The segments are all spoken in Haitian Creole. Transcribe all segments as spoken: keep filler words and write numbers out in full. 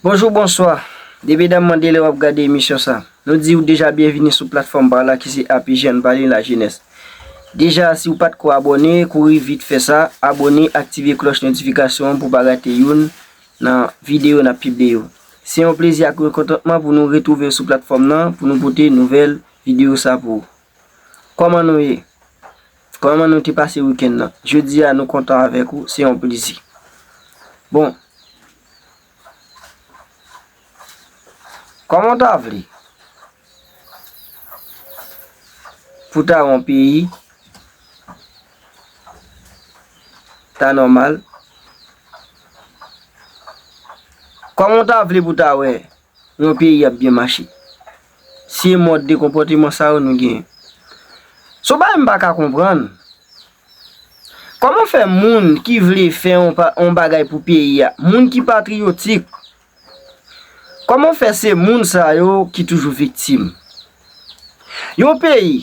Bonjou, bonswa. Depi medam mande lè w ap gade emisyon sa. Nou di w deja byenvini sou platfòm pa la ki se A P J N Pale Lajenès. Deja, si w pa t ko abòne, kouri vit fè sa, abòne, aktive klòch notifikasyon an pou w pa rate youn nan videyo n ap pibliye yo. Se yon plezi ak yon kontantman pou nou retwouve w sou platfòm nan, pou nou pote nouvèl videyo sa pou ou. Kòman nou ye? Kòman nou te pase wikenn nan? Jodi a, nou kontan avèk ou, se yon plezi. Bon, kòman w ta vle pou ta wè yon peyi ta nòmal? Kòman w ta vle pou ta wè yon peyi ap byen mache? Se mòd de konpòteman sa yo nou genyen. Se yon bagay m pa ka konprann. Kòman fè moun ki vle fè yon pa, yon bagay pou peyi a, moun ki patriyotik, kòman fè se moun sa yo ki toujou viktim? Yon peyi,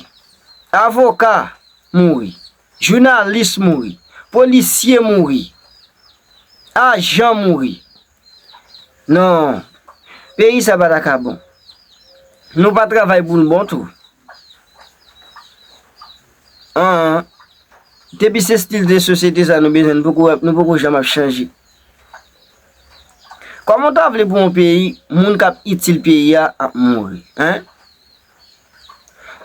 avoka mouri, jounalis mouri, polisye mouri, ajan mouri. Non, peyi sa pa ta ka bon. Nou pa travay pou l bon tou. An, depi se stil de sosyete sa nou bezwen, nou poko, nou poko janm ap chanje. Kòman w ta vle pou yon peyi, moun k ap itil peyi a ap mouri, en?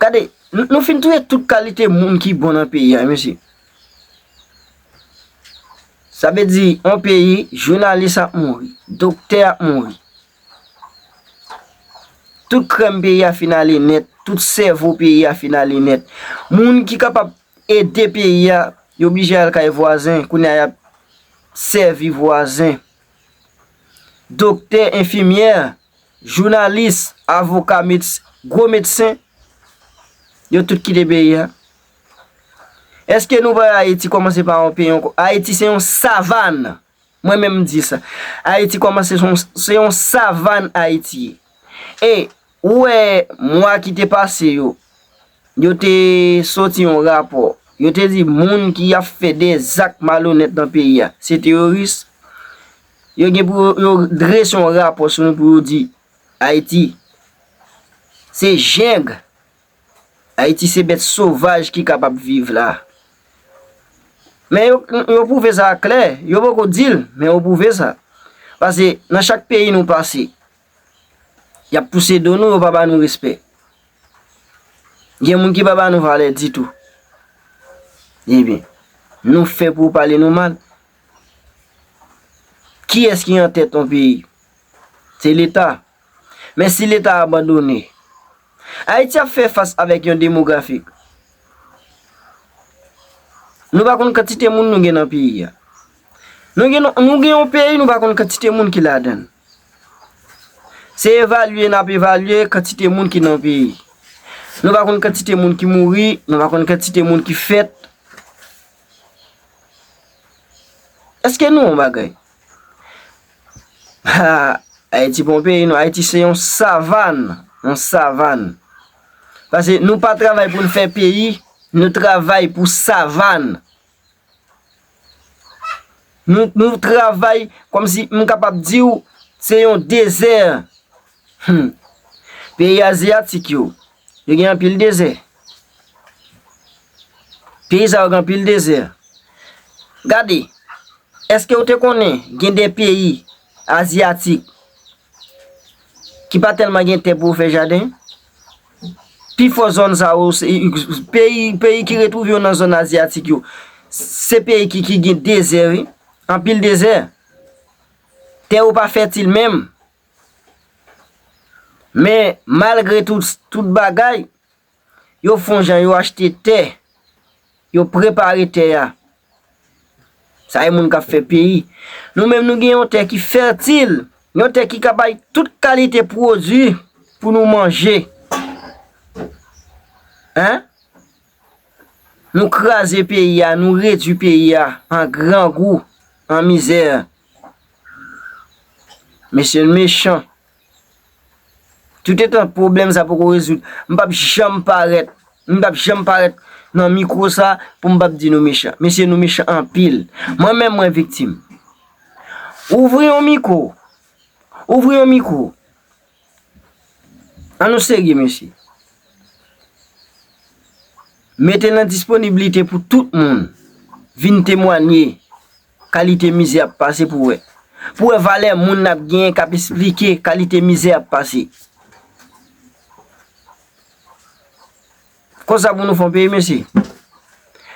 Gade, nou, nou fin touye tout kalite moun ki bon nan peyi a, mesye. Sa vle di, yon peyi, jounalis ap mouri, doktè ap mouri. Tout krèm peyi a fin ale nèt, tout sèvo peyi a fin ale nèt. Moun ki kapab ede peyi a, yo blije al kay vwazen, kounye a y ap sèvi vwazen. Doktè, enfimyè, jounalis, avoka, meds-, gwo medsen, yo tout kite peyi a. Èske nou pa wè Ayiti kòmanse pa yon peyi ankò? Ayiti se yon savann. Mwen menm m di sa. Ayiti kòmanse se yon, se yon savann Ayiti ye. E ou wè mwa ki te pase yo, yo te soti yon rapò. Yo te di moun ki ap fè de zak malonèt nan peyi a, se teyoris. Yo gen pou yo drese yon rapò sou nou pou yo di Ayiti se jeng. Ayiti se bèt sovaj ki kapab viv la. Men yo, yo pwouve sa klè. Yo poko di l, men yo pwouve sa. Paske nan chak peyi nou pase, y ap pouse do nou, yo pa ba nou respè. Gen moun ki pa ba nou valè ditou. Ebyen, nou fè pou yo pale nou mal. Kiyès ki an tèt yon peyi? Se Leta. Men si Leta abandone, Ayiti ap fè fas avèk yon demografi. Nou pa konn kantite moun nou gen nan peyi a. Nou gen, nou gen yon peyi, nou pa konn kantite moun ki ladan l. Se evalye n ap evalye kantite moun ki nan peyi. Nou pa konn kantite moun ki mouri, nou pa konn kantite moun ki fèt. Èske nou yon bagay? Ha, Ayiti pa yon peyi, non. Ayiti se yon savann, yon savann. Paske nou pa travay pou n fè peyi, nou travay pou savann. Nou, nou travay kòmsi m kapab di w se yon dezè. Hmm. Peyi azyatik yo, yo gen anpil dezè. Peyi sa yo gen anpil dezè. Gade, èske w te konnen gen de peyi azyatik ki pa tèlman gen tè pou yo fè jaden? Pifò zòn sa yo, se, peyi, peyi ki retwouve yo nan zòn azyatik yo, se peyi ki, ki gen dezè, wi. Anpil dezè. Tè yo pa fètil menm. Men, malgre tout, tout bagay, yo fè yon jan, yo achte tè, yo prepare tè a. Sa e moun k ap fè peyi. Nou menm, nou gen yon tè ki fètil, yon tè ki ka bay tout kalite pwodui pou nou manje. Hein? Nou kraze peyi a, nou redui peyi a an grangou, an mizè. Mesye, nou mechan. Toutetan pwoblèm sa poko rezoud, m p ap janm parèt, m p ap janm parèt nan mikwo sa pou m p ap di nou mechan. Mesye, nou mechan anpil. Mwen menm, mwen viktim. Ouvri yon mikwo, Ouvri yon mikwo. An nou serye, mesye. Mete l nan disponiblite pou tout moun vin temwanye kalite mizè y ap pase pou wè. Pou wè valè moun n ap genyen k ap esplike kalite mizè y ap pase. Konsa pou nou fè yon peyi, mesye.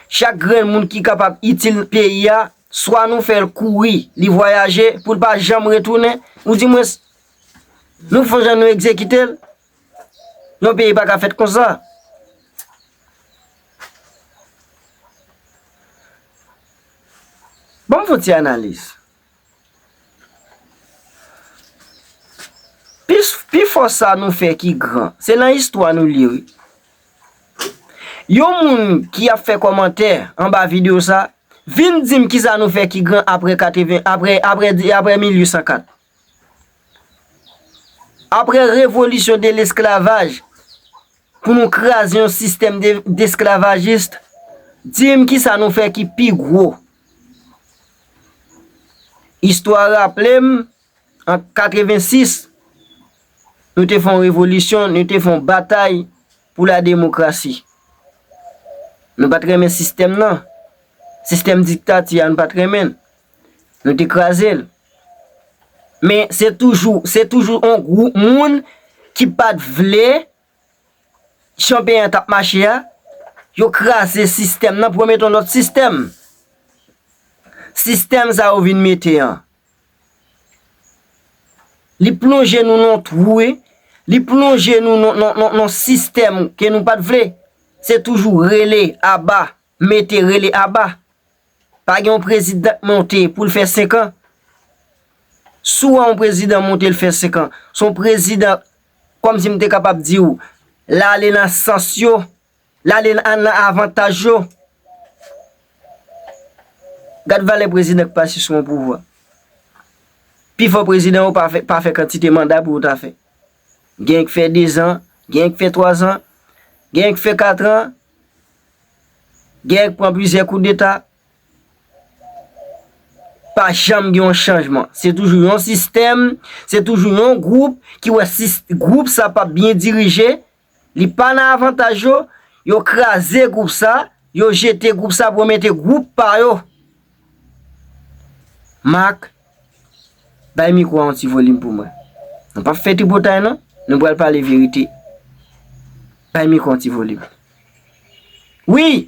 Chak grenn moun ki kapab itil peyi a, swa nou fè l kouri, li vwayaje, pou l pa janm retounen, oudimwens, nou fè yon jan nou egzekite l. Yon peyi pa ka fèt konsa. Ban m fè yon ti analiz. Pi, pifò sa nou fè ki gran, se nan istwa nou li ye, wi. Yon moun ki ap fè kòmantè anba videyo sa, vin di m kisa nou fè ki gran apre katreven, apre, apre, apre mil uit san kat. Apre revolisyon de lesklavaj, pou nou kraze yon sistèm de, desklavajis, di m kisa nou fè ki pi gwo. Istwa raple m, an katreven sis, nou te fè yon revolisyon, nou te fè yon batay pou la demokrasi. Nou pa t renmen sistèm nan. Sistèm diktati a, nou pa t renmen l. Nou te kraze l. Men se toujou, se toujou yon gwoup moun ki pa t vle jan peyi an t ap mache a, yo kraze sistèm nan pou yo mete yon lòt sistèm. Sistèm sa yo vin mete an, li plonje nou nan twou, wi. Li plonje nou nan, nan, nan, nan sistèm ke nou pa t vle. Se toujou rele aba, mete rele aba. Pa gen yon prezidan k monte pou l fè senk an. Si w wè yon prezidan monte l fè senk an, se yon prezidan, kòmsi m te kapab di w, l ale nan sans yo, l ale nan, nan avantaj yo. Gad valè prezidan k pase sou yon pouvwa. Pifò prezidan yo pa fè, pa fè kantite manda pou yo ta fè. Gen k fè dezan, gen k fè twazan, gen k fè katran, gen k pran plizyè koudeta. Pa janm gen yon chanjman. Se toujou yon sistèm, se toujou yon gwoup ki wè sis-, gwoup sa p ap byen dirije, li pa nan avantaj yo, yo kraze gwoup sa, yo jete gwoup sa pou yo mete gwoup pa yo. Mak, bay mikwo a yon ti volim pou mwen. Nou p ap fè tripotay non, nou pral pale verite. Bay mikwo a yon ti volim. Wi,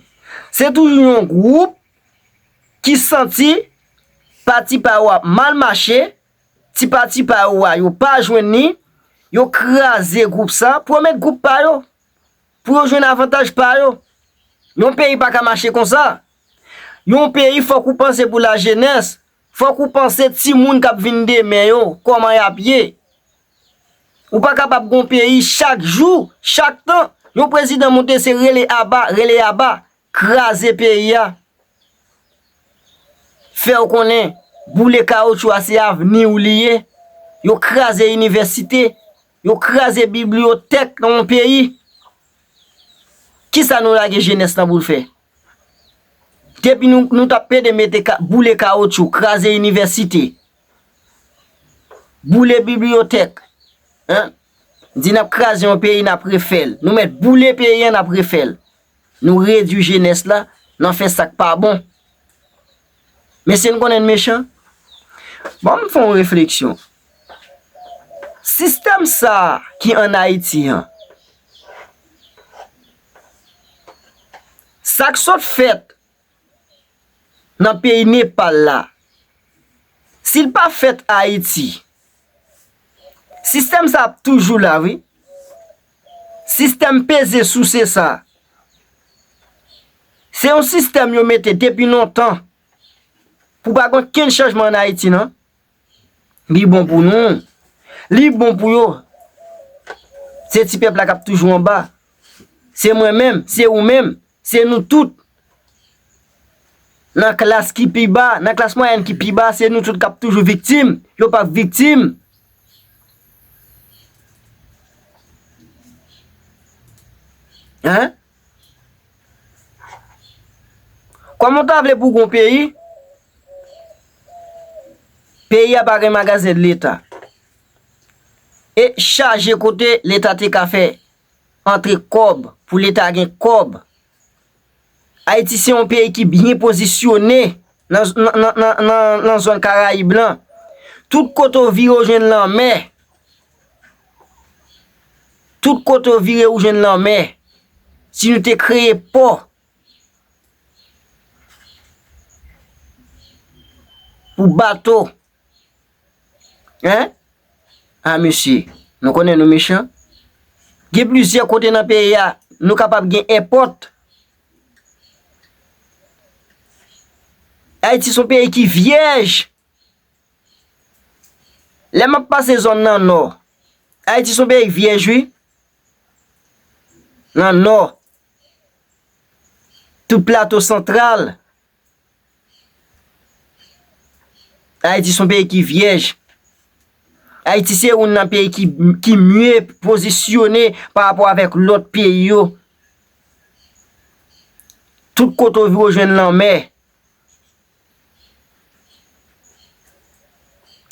se toujou yon gwoup ki santi pati pa yo ap mal mache, ti pati pa yo a, yo pa jwenn li, yo kraze gwoup sa pou yo met gwoup pa yo, pou yo jwenn avantaj pa yo. Yon peyi pa ka mache konsa. Yon peyi fòk ou panse pou lajenès, fòk ou panse timoun k ap vin demen yo, kòman y ap ye. Ou pa kapab gon peyi chak jou, chak tan, yon prezidan monte se rele aba, rele aba, kraze peyi a. Fè w konnen, boule kawotchou a se avni w li ye. Yo kraze inivèsite, yo kraze bibliyotèk nan yon peyi. Kisa nou lage jenès lan pou l fè? Depi nou, nou t ap pede mete ka, boule kawotchou, kraze inivèsite, boule bibliyotèk, en, di n ap kraze yon peyi, n ap refè l. Nou mèt boule peyi an, n ap refè l. Nou redui jenès la, n ap fè sa k pa bon. Mesye, n konnen n mechan. Bon, m fè yon refleksyon. Sistèm sa a ki ann Ayiti an, sa k sot fèt nan peyi Nepal la, si l pa fèt Ayiti, sistèm sa ap toujou la, wi. Sistèm peze souse sa, se yon sistèm yo mete depi lontan pou pa gen okenn chanjman ann Ayiti, non. Li bon pou nou. Li bon pou yo. Se ti pèp la k ap toujou anba. Se mwen menm, se ou menm, se nou tout. Nan klas ki pi ba, nan klas mwayèn ki pi ba, se nou tout k ap toujou viktim. Yo p ap viktim. Hein? Kòman w ta vle pou w gen yon peyi? Peyi a pa gen magazen de leta. E chaje kote Leta te ka fè antre kòb, pou Leta gen kòb. Ayiti se yon peyi ki byen pozisyone nan, nan, nan, nan, nan, nan zòn Karayib lan. Tout kote w vire, w jwenn lanmè. Tout kote w vire, w jwenn lanmè. Si nou te kreye pò pou bato, en? A, mesye, nou konnen nou mechan. Gen plizyè kote nan peyi a, nou kapab gen èpòt. Ayiti se yon peyi ki vyèj. Lè m ap pase zòn nan Nò, Ayiti se yon peyi vyèj, wi. Nan Nò, tout Plato Santral, Ayiti se yon peyi ki vyèj. Ayiti se youn nan peyi ki, ki mye pozisyone pa rapò avèk lòt peyi yo. Tout kote w vire, w jwenn lanmè.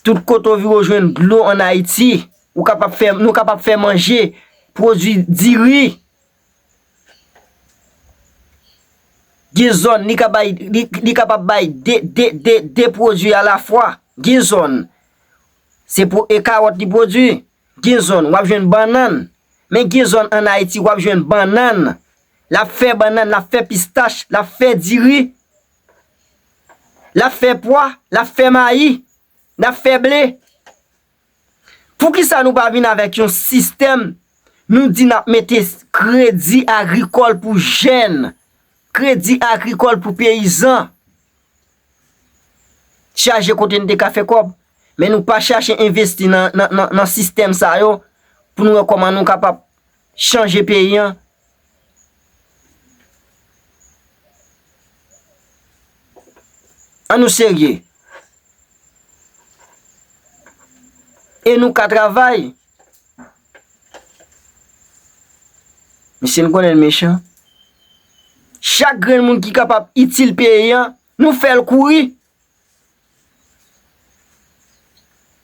Tout kote w vire, w jwenn dlo ann Ayiti. Ou kapab fè, nou kapab fè manje, pwodui diri. Gen zòn, li ka bay, li, li kapab bay de, de, de, de pwodui alafwa. Gen zòn, se pou, e kawòt li pwodui. Gen zòn, w ap jwenn bannann. Men gen zòn ann Ayiti, w ap jwenn bannann. L ap fè bannann, l ap fè pistach, l ap fè diri. L ap fè pwa, l ap fè mayi, l ap fè ble. Poukisa nou pa vin avèk yon sistèm, nou di n ap mete kredi agrikòl pou jèn, kredi agrikòl pou peyizan? Chaje kote n te ka fè kòb, men nou pa chache envesti nan, nan, nan, nan sistèm sa yo pou nou wè kòman nou kapab chanje peyi an. An nou serye. E nou ka travay. Mesye, n konnen n mechan. Chak grenn moun ki kapab itil peyi an, nou fè l kouri.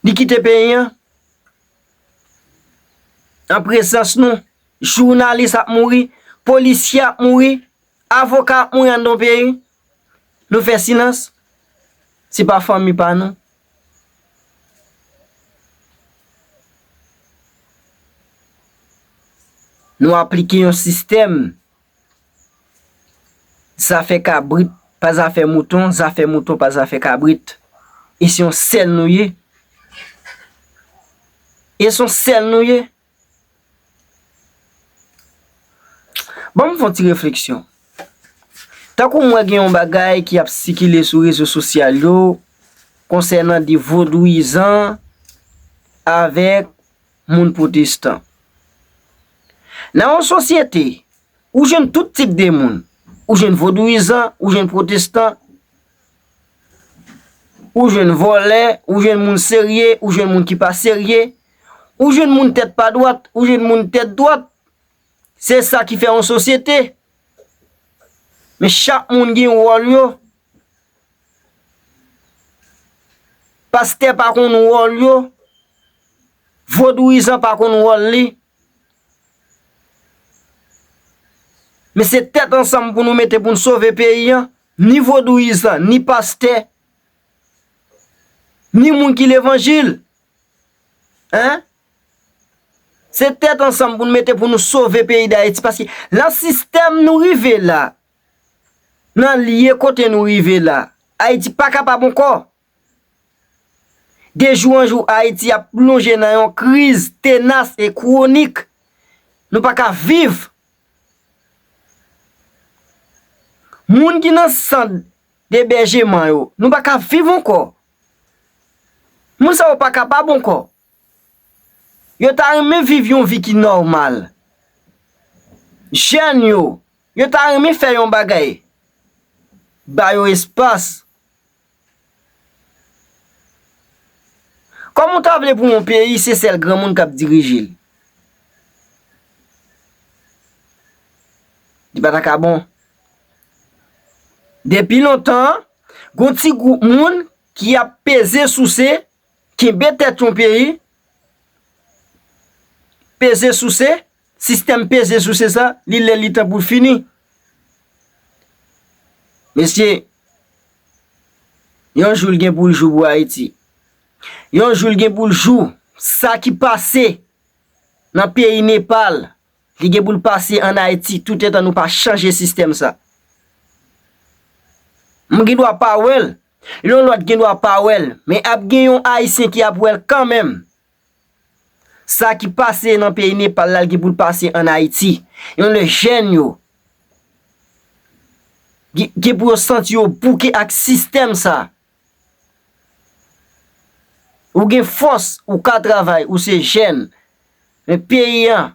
Li kite peyi an. An prezans nou, jounalis ap mouri, polisye ap mouri, avoka ap mouri anndan yon peyi. Nou fè silans. Se pa fanmi pa nou. Nou aplike yon sistèm. Zafè kabrit pa zafè mouton, zafè mouton pa zafè kabrit. E se yon sèl nou ye. E se yon sèl nou ye. Ban m fè yon ti refleksyon. Tankou m wè gen yon bagay ki ap sikile sou rezo sosyal yo konsènan de vodouyizan avèk moun pwotestan. Nan yon sosyete, ou jwenn tout tip de moun. Ou jwenn vodouyizan, ou jwenn pwotestan, ou jwenn vòlè, ou jwenn moun serye, ou jwenn moun ki pa serye, ou jwenn moun tèt pa dwat, ou jwenn moun tèt dwat. Se sa ki fè yon sosyete. Men chak moun gen wòl yo. Pastè pa konn wòl yo. Vodouyizan pa konn wòl li. Men se tèt ansanm pou nou mete pou n sove peyi an. Ni vodouyizan, ni pastè, ni moun ki levanjil. Hein? Se tèt ansanm pou n mete pou nou sove peyi Dayiti. Paske nan sistèm nou rive la, nan lye kote nou rive la, Ayiti pa kapab ankò. De jou an jou, Ayiti ap plonje nan yon kriz tenas e kwonik. Nou pa ka viv. Moun ki nan sant debèjeman yo, nou pa ka viv ankò. Moun sa yo pa kapab ankò. Yo ta renmen viv yon vi ki nòmal. Jèn yo, yo ta renmen fè yon bagay. Ba yo espas. Kòman w ta vle pou yon peyi se sèl granmoun k ap dirije l? Li pa ta ka bon. Depi lontan, gon ti gwoup moun ki ap peze souse, kenbe tèt yon peyi, peze souse, sistèm peze souse sa, li lè li tan pou l fini. Mesye, yon jou l gen pou l jou pou Ayiti. Yon jou l gen pou l jou. Sa ki pase nan peyi Nepal, li gen pou l pase ann Ayiti, toutetan nou pa chanje sistèm sa. M gen dwa pa wè l, yon lòt gen dwa pa wè l, men ap gen yon Ayisyen ki ap wè l kanmenm. Sa ki pase nan peyi Nepal la, l gen pou l pase ann Ayiti. Yon lè jèn yo gen, gen pou yo santi yo bouke ak sistèm sa. Ou gen fòs, ou ka travay, ou se jèn. Men peyi an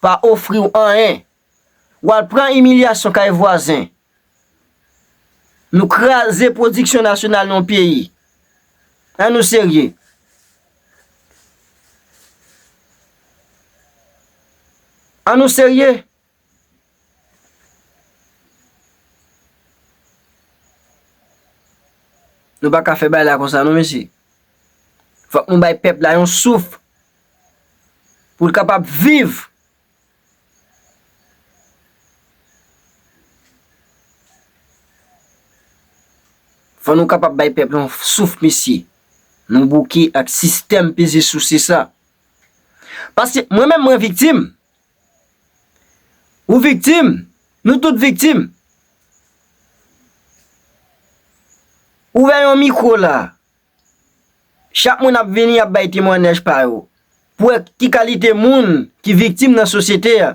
pa ofri w anyen. W al pran imilyasyon kay vwazen. Nou kraze pwodiksyon nasyonal nan yon peyi. Ann nou serye. Ann nou serye. Nou pa ka fè bagay la konsa non, mesye. Fòk nou bay pèp la yon souf pou l kapab viv. Fò nou kapab bay pèp la yon souf, mesye. Nou bouke ak sistèm peze souse sa. Paske mwen menm, mwen viktim. Ou viktim. Nou tout viktim. Ouvè yon mikwo la. Chak moun ap vini, ap bay temwayaj pa yo. Pou wè ki kalite moun ki viktim nan sosyete a.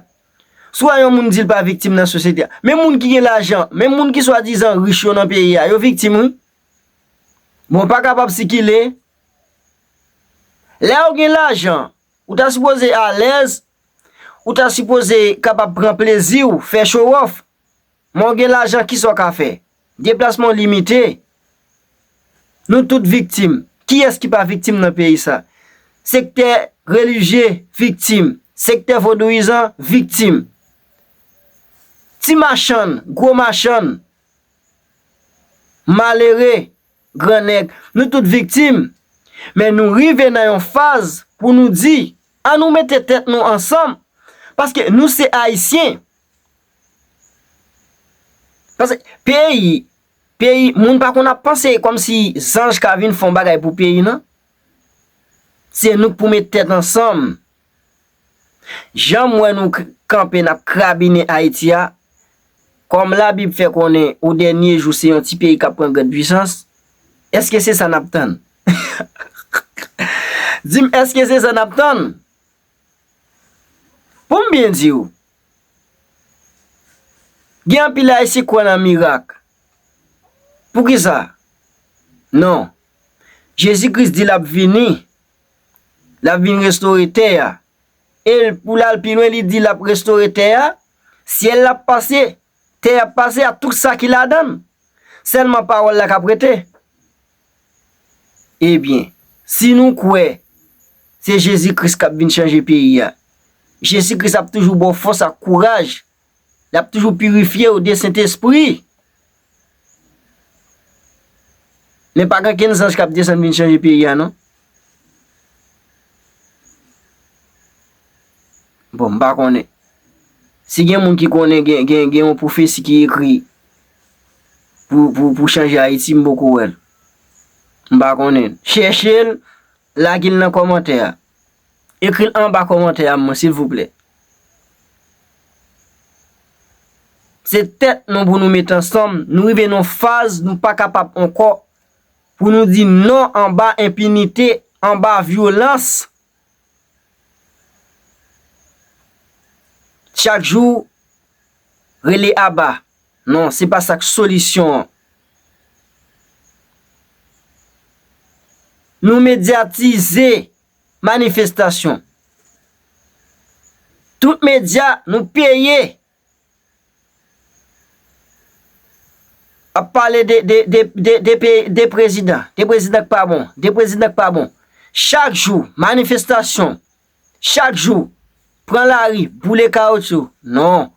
Swa yon moun di l pa viktim nan sosyete a. Men moun ki gen lajan, men moun ki swadizan rich yo nan peyi a, yo viktim, wi. Bon, pa kapab sikile. Lè w gen lajan, ou ta sipoze alèz, ou ta sipoze kapab pran plezi w, fè show off. Men w gen lajan, kisa w ka fè? Deplasman w limite. Nou tout viktim. Kiyès ki pa viktim nan peyi sa? Sektè relijye viktim. Sektè vodouyizan viktim. Ti machann, gwo machann, malere, grannèg, nou tout viktim. Men nou rive nan yon faz pou nou di, ann nou mete tèt nou ansanm, paske nou se Ayisyen. Paske peyi, peyi, moun pa konn ap panse kòmsi zanj ka vin fè yon bagay pou peyi, non. Se nou k pou met tèt ansanm. Jan m wè nou k-, kanpe, n ap krabinen Ayiti a, kòm Labib fè konnen, o dènye jou, se yon ti peyi k ap pran grande puissance, èske se sa n ap tann? Di m, èske se sa n ap tann? Pou m byen di w, gen anpil Ayisyen kwè nan mirak. Poukisa? Non. Jezi Kris di l ap vini. L ap vin restore tè a. E l, pou l al pi lwen, li di l ap restore tè a. Syèl la ap pase, tè a ap pase ak tout sa ki ladan l. Sèlman pawòl la k ap rete. Ebyen, si nou kwè se Jezi Kris k ap vin chanje peyi a, Jezi Kris ap toujou ba w fòs ak kouraj. L ap toujou pirifye w de Sentespri. Men pa gen okenn zanj k ap desann vin chanje peyi a, non. Bon, m pa konnen. Si gen moun ki konnen gen, gen, gen yon pwofesi ki ekri pou, pou, pou chanje Ayiti, m poko wè l. M pa konnen. Chèche l, lage l nan kòmantè a. Ekri l anba kòmantè a, mwen, silvouplè. Se tèt nou pou nou met ansanm. Nou rive nan yon faz, nou pa kapab ankò pou nou di non anba enpinite, anba vyolans. Chak jou, rele aba. Non, se pa sa k solisyon an. Nou medyatize manifestasyon. Tout medya, nou peye. Ap pale de, de, de, de, de pe-, de prezidan. De prezidan k pa bon. De prezidan k pa bon. Chak jou, manifestasyon. Chak jou, pran lari, boule kawotchou. Non.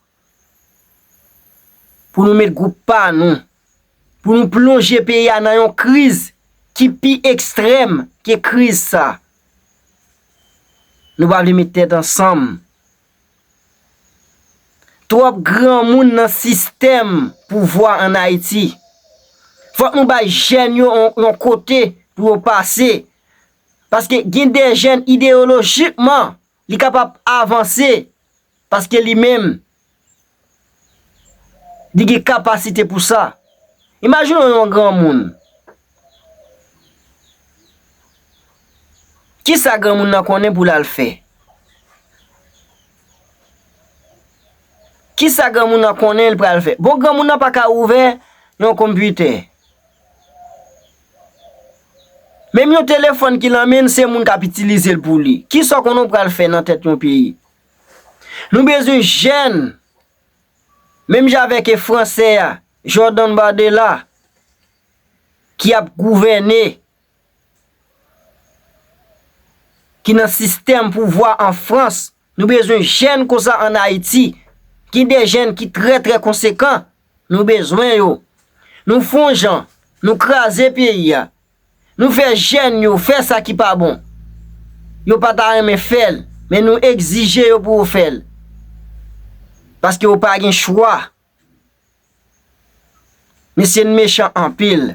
Pou nou met gwoup pa nou. Pou nou plonje peyi a nan yon kriz ki pi ekstrèm ke kriz sa. Nou pa vle met tèt ansanm. Twòp granmoun nan sistèm pouvwa ann Ayiti. Fòk nou bay jèn yo yon, yon kote pou yo pase. Paske gen de jèn ideyolojikman, li kapab avanse. Paske li menm, li gen kapasite pou sa. Imajine w yon granmoun. Kisa granmoun nan konnen pou l al fè? Kisa granmoun nan konnen l pral fè? Bon, granmoun nan pa ka ouvè yon konpitè. Menm yon telefòn ki lan men l, se moun k ap itilize l pou li. Kisa w konnen w pral fè nan tèt yon peyi? Nou bezwen jèn, menm jan avèk e fransè a, Jordan Bardella, ki ap gouvène, ki nan sistèm pouvwa an Frans. Nou bezwen jèn konsa ann Ayiti. Gen de jèn ki trè, trè konsekan. Nou bezwen yo. Nou fè yon jan, nou kraze peyi a. Nou fè jèn yo fè sa ki pa bon. Yo pa ta renmen fè l, men nou egzije yo pou yo fè l. Paske yo pa gen chwa. Mesye n mechan anpil.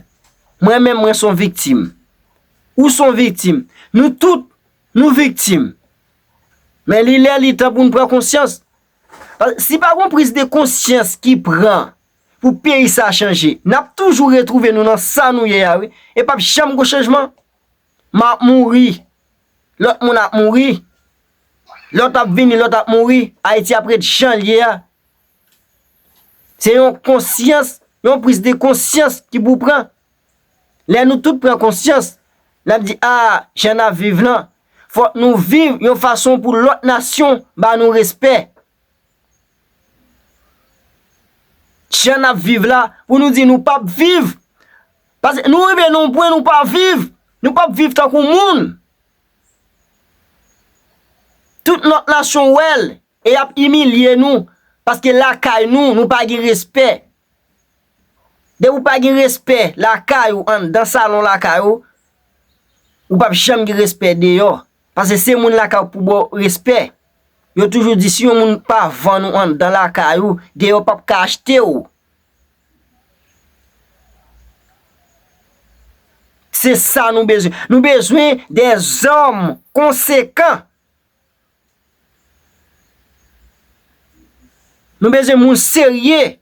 Mwen menm, mwen s on viktim. Ou s on viktim. Nou tout, nou viktim. Men li lè, li tan pou n pran konsyans. Paske si pa gen yon priz de konsyans ki pran pou peyi sa chanje, n ap toujou retwouve nou nan sa nou ye a, wi. E p ap janm gen chanjman. M ap mouri. Lòt moun ap mouri. Lòt ap vini, lòt ap mouri. Ayiti ap ret jan l ye a. Se yon konsyans, yon priz de konsyans ki pou pran. Lè nou tout pran konsyans, n ap di, a, jan n ap viv lan, fòk nou viv yon fason pou lòt nasyon ba nou respè. Jan n ap viv la, pou nou di nou p ap viv. Paske nou rive nan yon pwen nou pa viv. Nou p ap viv tankou moun. Tout lòt nasyon wè l e y ap imilye nou. Paske lakay nou, nou pa gen respè. Depi w pa gen respè lakay ou, anndan salon lakay ou, ou p ap janm gen respè deyò. Paske se moun lakay ou pou ba w respè. Yo toujou di si yon moun pa vann ou anndan lakay ou, deyò p ap ka achte w. Se sa nou bezwen. Nou bezwen dèzòm konsekan. Nou bezwen moun serye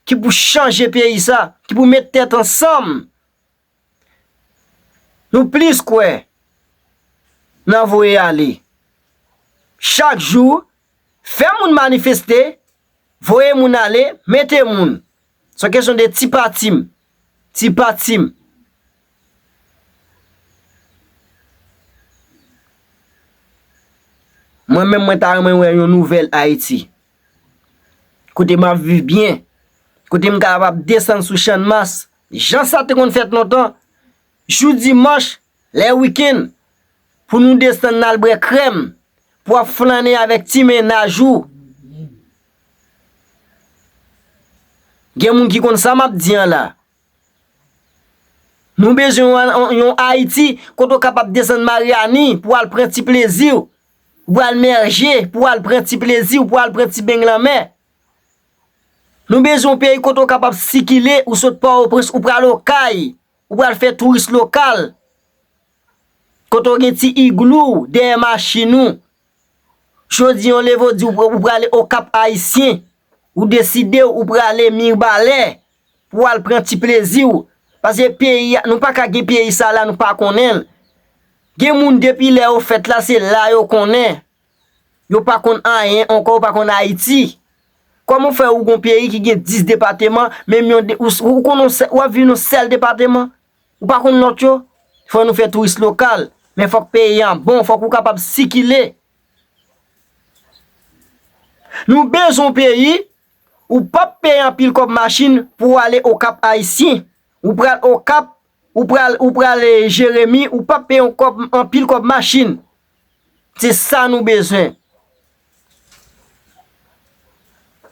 ki pou chanje peyi sa, ki pou met tèt ansanm. Nou plis kwè nan voye ale. Chak jou, fè moun manifeste, voye moun ale, mete moun. Se yon kesyon de ti pati m. Ti pati m. Mwen menm, mwen ta renmen wè yon nouvèl Ayiti. Kote m ap viv byen. Kote m kapab desann sou Channmas. Jan sa te konn fèt lontan. Jou dimanch, lè wikenn, pou nou desann n al bwè krèm, pou w ap flannen avèk ti mennaj ou. Gen moun ki konn sa m ap di an la. Nou bezwen yon, yon, yon Ayiti kote w kapab desann Maryani pou w al pran ti plezi w, pou w al mèje, pou w al pran ti plezi w, pou w al pran ti beny lanmè. Nou bezwen yon peyi kote w kapab sikile, ou sot Pòtoprens, ou pral Okay, ou pral fè touris lokal. Kote w gen ti igloo w dèyè machin ou. Jodi a, w leve w di w, ou prale Okap Ayisyen. Ou deside w, ou prale Mibalè pou w al pran ti plezi w. Paske peyi a, nou pa ka gen peyi sa la, nou pa konnen l. Gen moun depi lè yo fèt la, se la yo konnen. Yo pa konn anyen ankò, yo pa konn Ayiti. Kòman w fè ou gon peyi ki gen dis depateman, menm yon de, ou, ou konn yon sè-, w ap viv nan sèl depateman? Ou pa konn lòt yo? Fò nou fè touris lokal, men fòk peyi an bon, fòk ou kapab sikile. Nou bezwen yon peyi, ou p ap peye anpil kòb machin pou w ale Okap Ayisyen. Ou pral Okap, ou pral, ou prale Jeremi, ou p ap peye yon kòb, anpil kòb machin. Se sa nou bezwen.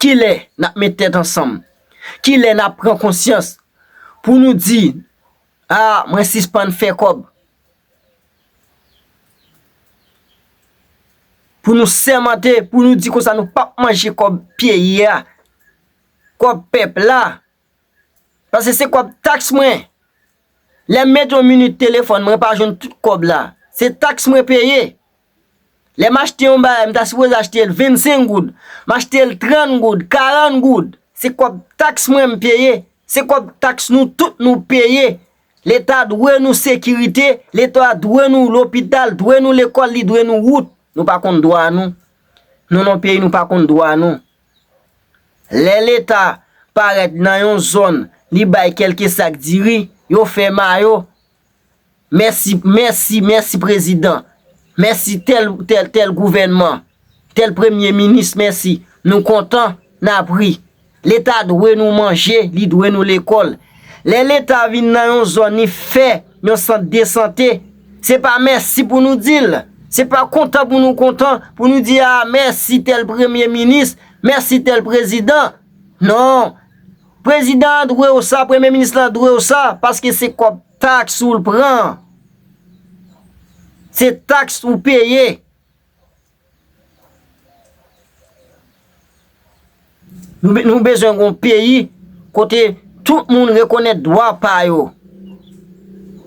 Kilè n ap met tèt ansanm? Kilè n ap pran konsyans pou nou di, a, mwen sispann fè kòb? pou nou sèmante, pou nou di konsa nou p ap manje kòb peyi a, kòb pèp la. Paske se kòb taks mwen. Lè m mete yon minit telefòn, mwen pa jwenn tout kòb la. Se taks mwen peye. Lè m achte yon bagay, m ta sipoze achte l vennsenk goud. M achte l trant goud, karant goud. Se kòb taks mwen m peye. Se kòb taks nou tout nou peye. Leta dwe nou sekirite. Leta dwe nou lopital, dwe nou lekòl, li dwe nou wout. Nou pa konn dwa nou. Nou nan peyi nou pa konn dwa nou. Lè Leta parèt nan yon zòn, li bay kèlke sak diri, yo fè mayo. Mèsi, mèsi, mèsi prezidan. Mèsi tèl, tèl, tèl gouvènman. Tèl premye minis, mèsi. Nou kontan, n ap ri. Leta dwe nou manje, li dwe nou lekòl. Lè Leta vin nan yon zòn, li fè yon sant de sante, se pa mèsi pou nou di l. Se pa kontan pou nou kontan, pou nou di, a, mèsi tèl premye minis, mèsi tèl prezidan. Non. Prezidan an dwe w sa, premye minis lan dwe w sa, paske se kòb taks ou l pran. Se taks ou peye. Nou, be- nou bezwen yon peyi kote tout moun rekonèt dwa pa yo.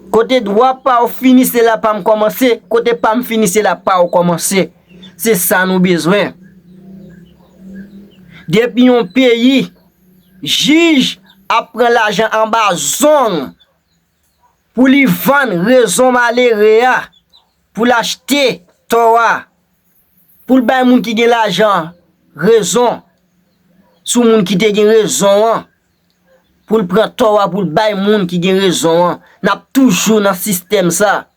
Kote dwa pa w fini, se la pa m kòmanse. Kote pa m fini, se la pa w kòmanse. Se sa nou bezwen. Depi yon peyi, jij ap pran lajan anba zong pou li vann rezon malere a, pou l achte tò a, pou l bay moun ki gen lajan rezon sou moun ki te gen rezon an, pou l pran tò a, pou l bay moun ki gen rezon an. N ap toujou nan sistèm sa.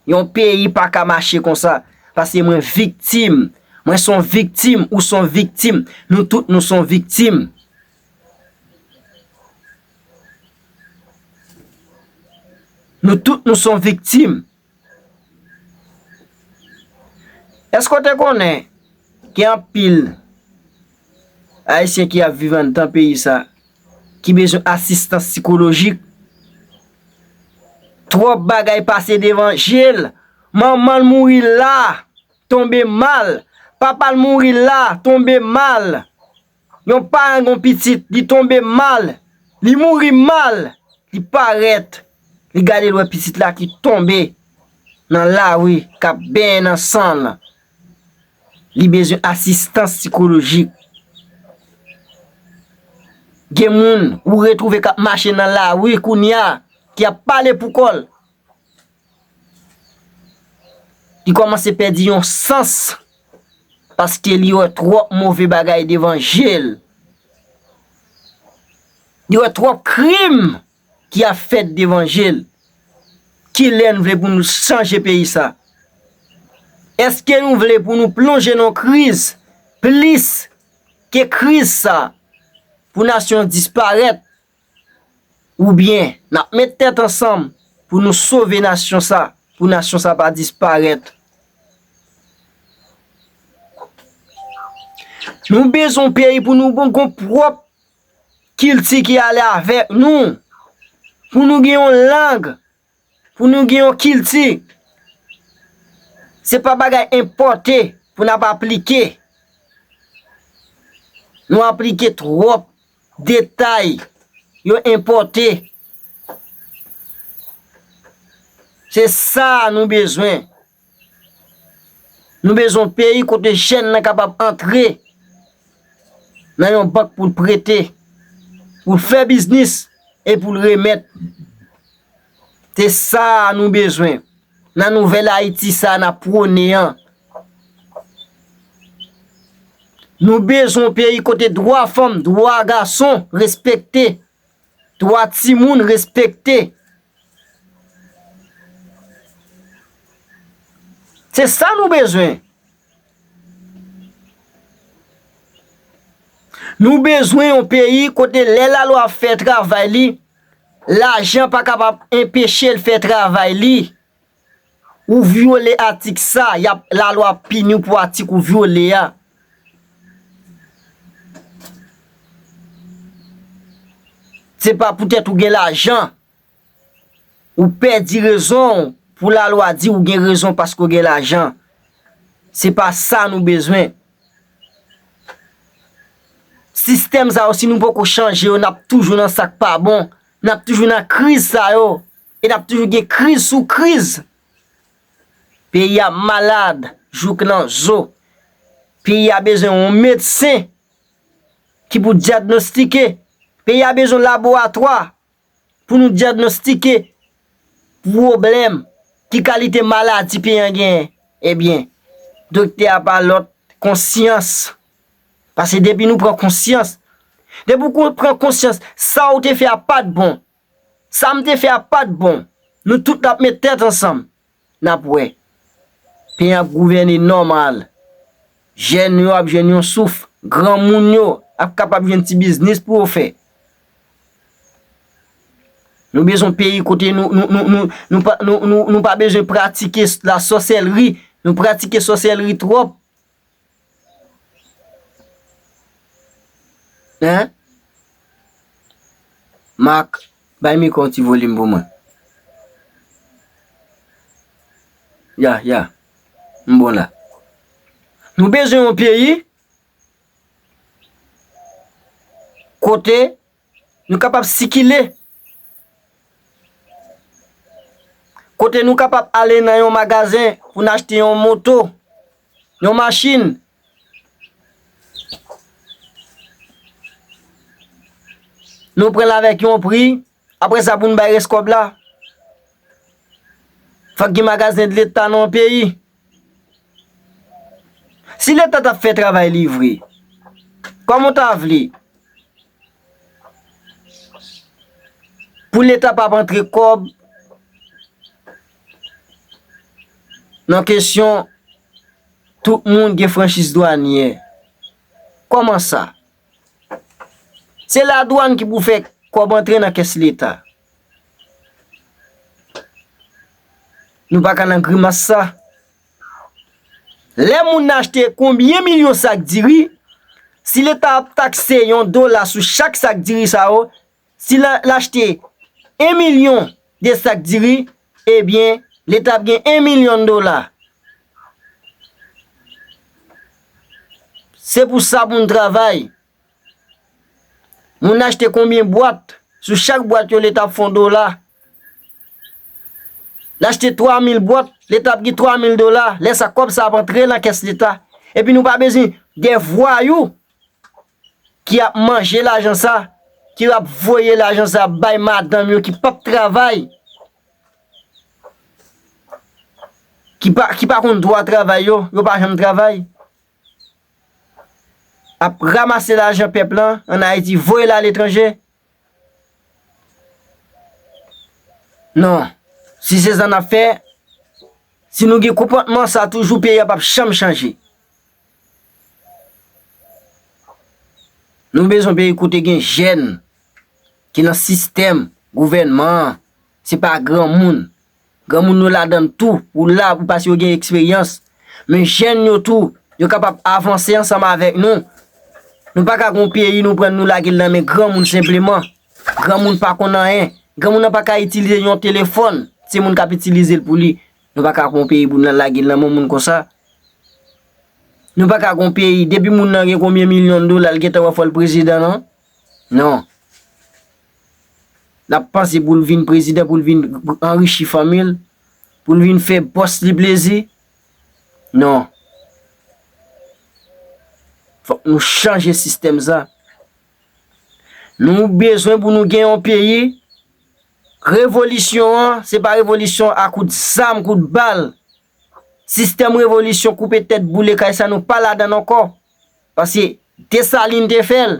Yon peyi pa ka mache konsa, paske mwen viktim. Mwen se yon viktim, ou se yon viktim. Nou tout, nou se yon viktim. Nou tout, nou se yon viktim. Èske w te konnen gen anpil Ayisyen ki ap viv anndan peyi sa ki bezwen asistans sikolojik? Twòp bagay pase devan je l. Manman l mouri la, tonbe mal. Papa l mouri la, tonbe mal. Yon paran gen yon pitit, li tonbe mal. Li mouri mal. Li parèt. Li gade, l wè pitit la ki tonbe nan lari, k ap benyen nan san l. Li bezwen asistans sikolojik. Gen moun ou retwouve k ap mache nan lari kounye a, ki ap pale pou kò l. Li kòmanse pèdi yon sans, paske li wè twòp move bagay devan je l. Li wè twòp krim ki ap fèt devan je l. Kilè n vle pou nou chanje peyi sa? Èske nou vle pou nou plonje nan kriz plis ke kriz sa, pou nasyon disparèt? Oubyen n ap met tèt ansanm pou nou sove nasyon sa, pou nasyon sa pa disparèt? Nou bezwen yon peyi pou nou gon, gon pwòp kilti ki ale avèk nou, pou nou gen yon lang, pou nou gen yon kilti. Se pa bagay enpòte pou n ap aplike. Nou aplike twòp detay, yo enpòte. Se sa nou bezwen. Nou bezwen yon peyi kote jèn nan kapab antre nan yon bank pou l prete, pou l fè biznis e pou l remèt. Se sa nou bezwen nan nouvèl Ayiti sa n ap pwone an. Nou bezwen yon peyi kote dwa fanm, dwa gason respekte, dwa timoun respekte. Se sa nou bezwen. Nou bezwen yon peyi kote lè lalwa ap fè travay li, lajan pa kapab enpeche l fè travay li. Ou vyole atik sa, y ap, lalwa ap pini w pou atik ou vyole a. Se pa poutèt ou gen lajan, ou pèdi rezon w pou lalwa di ou gen rezon paske w gen lajan. Se pa sa nou bezwen. Sistèm sa yo, si nou poko chanje yo, n ap toujou nan sa k pa bon. N ap toujou nan kriz sa yo. E n ap toujou gen kriz sou kriz. Peyi a malad jouk nan zo. Peyi a bezwen yon medsen ki pou dyagnostike. Peyi a bezwen laboratwa pou nou dyagnostike pwoblèm, ki kalite maladi peyi a genyen. Ebyen, doktè a pa lòt, konsyans. Paske depi nou pran konsyans, depi w kon- pran konsyans, sa w te fè a pa t bon. Sa m te fè a pa t bon. Nou tout n ap met tèt ansanm. N ap wè. Peyi an ap gouvène nòmal. Jèn yo ap jwenn yon souf. Granmoun yo ap kapab jwenn ti biznis pou yo fè. Nou bezwen peyi kote nou, nou, nou, nou, nou pa, nou, nou, nou pa bezwen pratike lasòsèlri. Nou pratike sòsèlri twòp. Hein? Mak, bay mikwo yon ti volim pou mwen. Ya, ya. M bon la. Nou bezwen yon peyi kote nou kapab sikile. Kote nou kapab ale nan yon magazen pou n achte yon moto, yon machin. Nou pran l avèk yon pri, apre sa pou n bay rès kòb la. Fòk gen magazen de leta nan yon peyi. Si leta t ap fè travay li vre, kòman w ta vle pou leta p ap antre kòb nan kesyon tout moun gen franchiz dwanyè? Kòman sa? Se ladwàn ki pou fè kòb antre nan kès leta. Nou pa ka nan grimas sa. Lè moun nan achte konbyen milyon sak diri, si leta ap takse yon dola sou chak sak diri sa yo, si l achte en milyon de sak diri, ebyen, leta ap gen en milyon dola. Se pou sa moun travay. Moun achte konbyen bwat? Sou chak bwat yo, leta ap fè yon dola. L achte twa mil bwat, leta ap gen twa mil dola. Lè sa, kòb sa ap antre nan kès leta. Epi nou pa bezwen de vwayou ki ap manje lajan sa, ki ap voye lajan sa bay madanm yo ki p ap travay, ki pa, ki pa konn dwa travay yo, yo pa janm travay. Ap ranmase lajan pèp lan ann Ayiti, voye l aletranje. Non. Si se sa n ap fè, si nou gen konpòtman sa toujou, peyi a p ap janm chanje. Nou bezwen peyi kote gen jèn ki nan sistèm gouvènman an. Se pa granmoun. Granmoun yo ladan l tou, ou la, ou paske yo gen eksperyans. Men jèn yo tou, yo kapab avanse ansanm avèk nou. Nou pa ka gon peyi nou pran nou lage l nan men granmoun senpleman. Granmoun pa konn anyen. Granmoun nan pa ka itilize yon telefòn. Se moun k ap itilize l pou li. Nou pa ka gon peyi pou n lage l nan men moun konsa. Nou pa ka gon peyi, depi moun nan gen konbyen milyon dola, l gentan wè fò l prezidan, non? Non. L ap panse pou l vin prezidan, pou l vin anrichi fanmi l, pou l vin fè bòs li plezi. Non. Fòk nou chanje sistèm sa. Nou bezwen pou nou gen yon peyi. Revolisyon an, se pa revolisyon a kout zam, kout bal. Sistèm revolisyon koupe tèt, boule kay sa, nou pa ladan l ankò. Paske Desalin te fè l.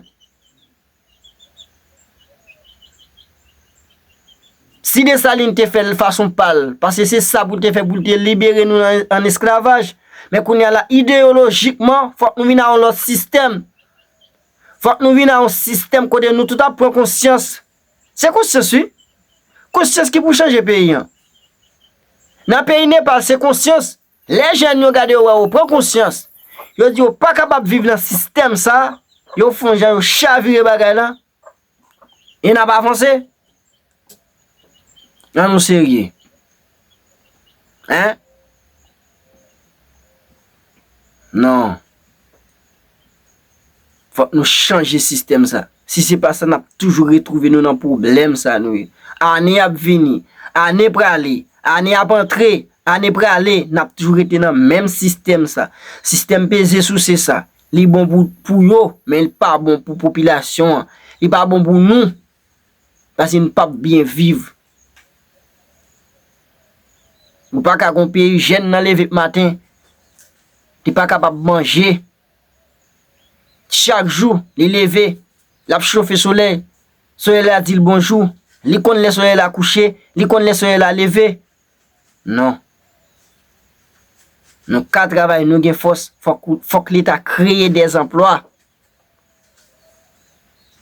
Si Desalin te fè l fason pa l, paske se sa pou l te fè, pou l te libere nou nan, ann esklavaj. Men kounye a la, ideyolojikman, fòk nou vin a yon lòt sistèm. Fòk nou vin a yon sistèm kote nou tout ap pran konsyans. Se konsyans, wi. Konsyans ki pou chanje peyi an. Nan peyi Nepal, se konsyans. Lè jèn yo gade yo wè yo pran konsyans, yo di yo pa kapab viv nan sistèm sa, yo fè yon jan yo chavire bagay la, e n ap avanse. An nou serye. Hein? Non. Fòk nou chanje sistèm sa. Si se pa sa, n ap toujou retwouve nou nan pwoblèm sa nou ye. Ane ap vini, ane prale, ane ap antre, ane prale, n ap toujou rete nan menm sistèm sa. Sistèm peze souse sa. Li bon pou, pou yo, men li pa bon pou popilasyon an. Li pa bon pou nou. Paske n p ap byen viv. Ou pa ka gon peyi jèn nan leve maten, li pa kapab manje. Chak jou, li leve, l ap chofe solèy. Solèy la di l bonjou. Li konn lè solèy la kouche, li konn lè solèy la leve. Non. Nou ka travay, nou gen fòs, fòk, fòk Leta kreye dèzanplwa.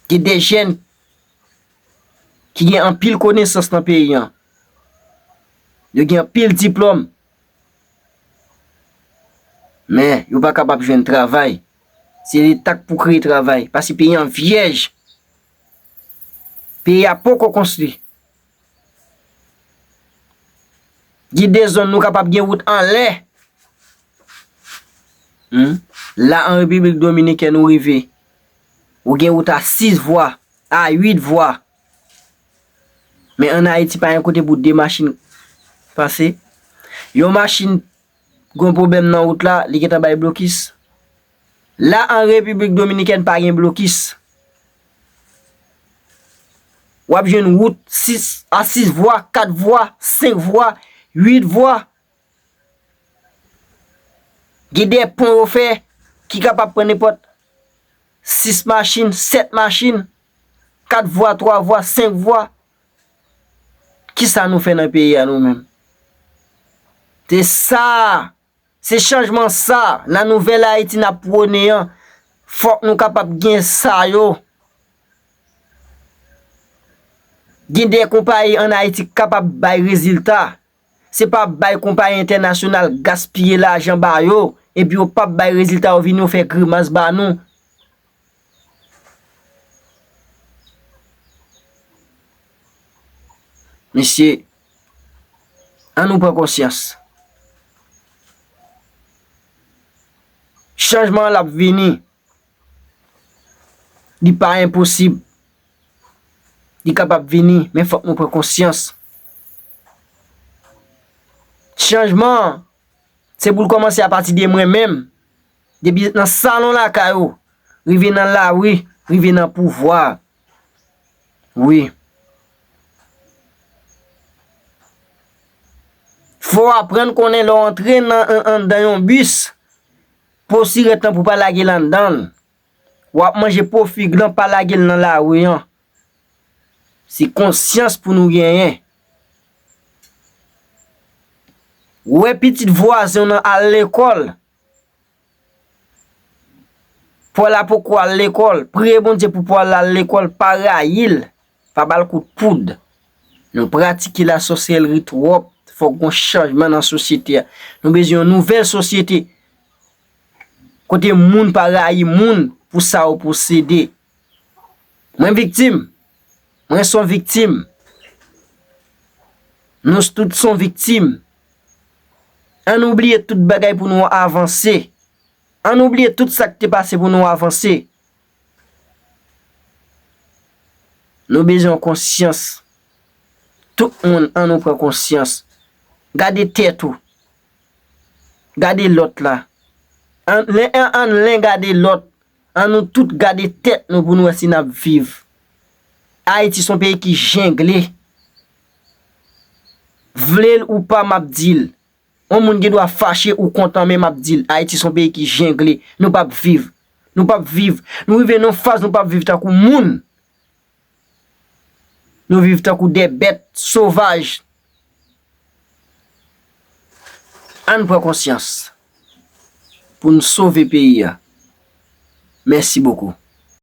Gen de jèn ki gen anpil konesans nan peyi an. Yo gen anpil diplòm. Men, yo pa kapab jwenn travay. Se Leta k pou kreye travay. Paske peyi an vyèj. Peyi a poko konstwi. Gen de zòn nou kapab gen wout anlè. Hmm? La, an Repiblik Dominikèn, ou rive. Ou gen wout a sis vwa, a uit vwa. Men ann Ayiti, pa gen kote pou de machin pase. Yon machin gon pwoblèm nan wout la, li gentan bay blokis. La, an Repiblik Dominikèn, pa gen blokis. W ap jwenn wout sis, a sis vwa, kat vwa, senk vwa, uit vwa. Gen de pon yo fè ki kapab pran nenpòt sis machin, sèt machin, kat vwa, twa vwa, senk vwa. Kisa nou fè nan peyi a nou menm? Se sa, se chanjman sa, la nouvèl Ayiti n ap pwone an, fòk nou kapab gen sa yo. Gen de konpayi ann Ayiti k kapab bay rezilta. Se pa bay konpayi entènasyonal gaspiye lajan ba yo, epi yo p ap bay rezilta, yo vin yo fè grimas ba nou. Mesye, ann nou pran konsyans. Chanjman an l ap vini. Li pa enposib. Li kapab vini, men fòk nou pran konsyans. Chanjman an, se pou l kòmanse apati de mwen menm. Depi nan salon lakay ou, rive nan lari, rive nan pouvwa. Wi. Fò w aprann konnen lè w antre nan, an, anndan yon bis, po sirèt lan pou w pa lage l anndan l. W ap manje po fig lan, pa lage l nan lari an. Se konsyans pou nou genyen. Wè pitit vwazen w nan al lekòl. Pòl la poko al lekòl. Priye Bondye pou Pòl la al lekòl. Pa rayi l. Pa ba l kout poud. Nou pratike lasòsèlri twòp. Fòk gon chanjman nan sosyete a. Nou bezwen yon nouvèl sosyete. Kote moun pa rayi moun pou sa yo posede. Mwen viktim. Mwen s on viktim. Nou s tout s on viktim. Ann nou bliye tout bagay pou nou avanse. Ann nou bliye tout sa k te pase pou nou avanse. Nou bezwen konsyans. Tout moun, ann nou pran konsyans. Gade tèt ou. Gade lòt la. Ann, len, ann, ann len gade lòt. Ann nou tout gade tèt nou pou nou wè si n ap viv. Ayiti s on peyi ki jengle. Vle l ou pa, m ap di l. On moun gen dwa fache ou kontan, men m ap di l, Ayiti s on peyi ki jengle. Nou p ap viv. Nou p ap viv. Nou rive nan yon faz nou p ap viv tankou moun. Nou viv tankou de bèt sovaj. Ann pran konsyans pou n sove peyi a. Mèsi bokou.